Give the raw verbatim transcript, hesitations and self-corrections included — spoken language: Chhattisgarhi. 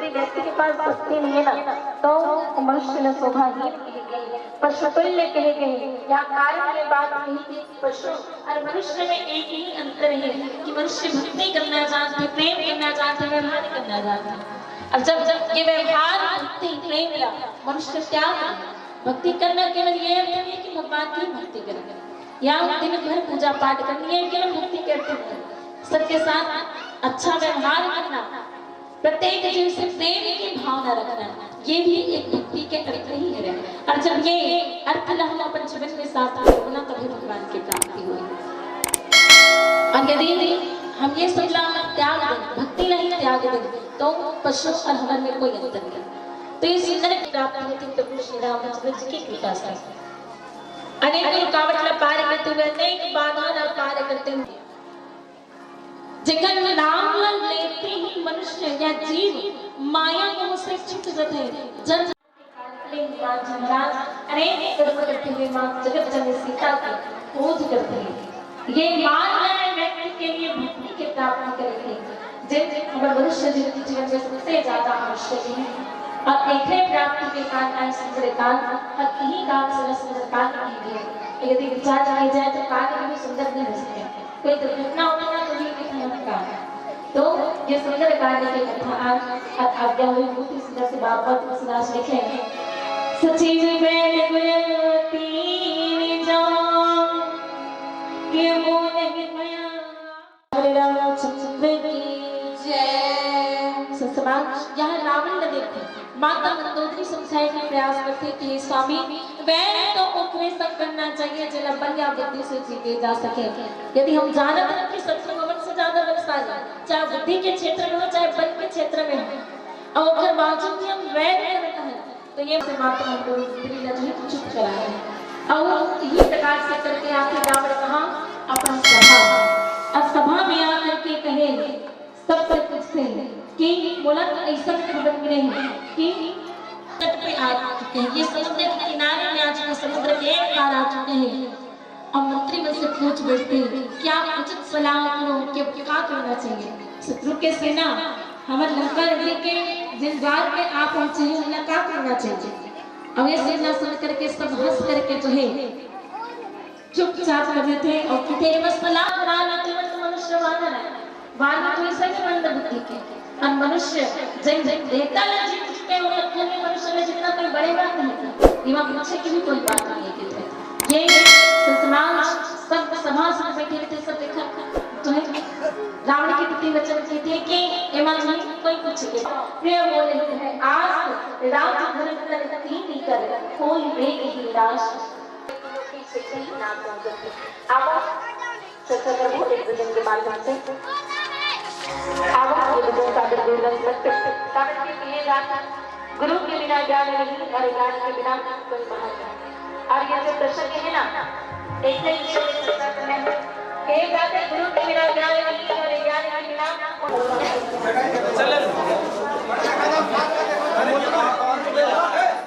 व्यक्ति के पास भक्ति नहीं है ना, तो मनुष्य न शोभाहीन कहे गए, पशुतुल्य कहे गए। यहाँ कारण ये बात नहीं कि पशु और मनुष्य में एक ही अंतर है कि मनुष्य भक्ति करना जानते, प्रेम करना जानते, व्यवहार करना जानते। और जब जब ये व्यवहार, भक्ति, प्रेम या मनुष्य त्याग, भक्ति करना केवल ये अर्थ नहीं है कि भगवान की भक्ति करना या दिन भर पूजा पाठ करनी है, केवल भक्ति करते नहीं, सबके साथ अच्छा व्यवहार करना, प्रत्येक जीव से प्रेम की भावना रखना, ये भी एक भक्ति के अर्थ ही है। और जब ये अर्थ ला हम अपन जीवन में साथ रखना, तभी भगवान की प्राप्ति हुई। और यदि हम ये सब ला त्याग दें, भक्ति नहीं त्याग दें, तो पशु और हमर में कोई अंतर नहीं। तो ये सुंदर प्राप्ति होती प्रभु श्री रामचंद्र जी की कृपा से। अनेक रुकावट ला पार करते हुए, अनेक बाधा ला पार करते हुए, जेकर नाम ला लेते ही मनुष्य या जीव माया मोह से छूट जाते हैं। जन हनुमान जी महाराज अनेक कर्म करते हुए माँ जगत जननी सीता की खोज करते हैं। ये मार्ग है व्यक्ति के लिए भक्ति की प्राप्ति करेंगे, जिन हमारे मनुष्य जी-, जीवन में सबसे ज्यादा आवश्यक है। और एक है प्राप्ति के कारण आए सुंदरकांड, हर कहीं काल से सुंदरकांड की गई है। यदि विचार किया जाए तो कार्य भी सुंदर नहीं हो सकते। कोई दुर्घटना होती ना, तो भी कितना होता। तो ये सुंदर कार्य की कथा आज अब आज्ञा हुई, बहुत ही सुंदर से बार बार तुलसीदास लिखे हैं। सचिव बैल गुरु तीन जाओ, ये वो नहीं भया। रामचंद्र की जय। ससुराल, यहाँ रावण ने देखो, माता मंदोदरी समझाए का प्रयास करते कि स्वामी, वैर तो ओकरे संग करना चाहिए, जेला बल या बुद्धि से जीते जा सके। यदि हम जानत हन कि शत्रु हमन से ज्यादा बलशाली, चाहे बुद्धि के क्षेत्र में हो, चाहे बल के क्षेत्र में हो, और ओकर बावजूद भी हम वैर करत हन, तो ये से माता मंदोदरी ला जो है चुप करा है। और इही प्रकार से करके आके रावण कहाँ अपना सभा, और सभा में आकर के कहे, सबसे पूछते हैं कि मोला तो ऐसा खबर मिले हैं कि तट पे आ चुके हैं, ये समुद्र के किनारे में आ चुके हैं, समुद्र के एक पार आ चुके हैं। और मंत्री मन से पूछ बैठते हैं कि आप उचित सलाह करो कि अब क्या करना चाहिए। शत्रु के सेना हमर लंका नगरी के जंजाल में आ पहुंचे हैं, उन्हें क्या करना चाहिए। और ये सेना सुन करके सब हंस करके जो है चुपचाप कर देते हैं और कहते हैं, "बस भला वानर है, केवल मनुष्य वानर है।" वानर तो ऐसा ही मंद बुद्धि के। और मनुष्य जन जन देवता ला जीत चुके हो, तो कोई मनुष्य में जितना कोई बड़े बात नहीं था। ये वहाँ पूछे की भी कोई बात नहीं है। ये सुनाम सब सभा से बैठे थे, सब देखा तो है। रावण के प्रति वचन की थे कि एमा जी कोई कुछ के प्रिय बोले है, "आज राज धर्म कर तीन कर, कोई वेग ही नाश।" आप चर्चा करबो एक भजन के माध्यम से। आवो ये भजन सादर गुरु रंग समर्पित। सादर के कहे जात, गुरु के बिना ज्ञान नहीं, और ज्ञान के बिना कोई महत्व नहीं। और ये जो प्रसंग है ना, एक नहीं, कहे जाते, गुरु के बिना ज्ञान नहीं, और ज्ञान के बिना कोई महत्व नहीं।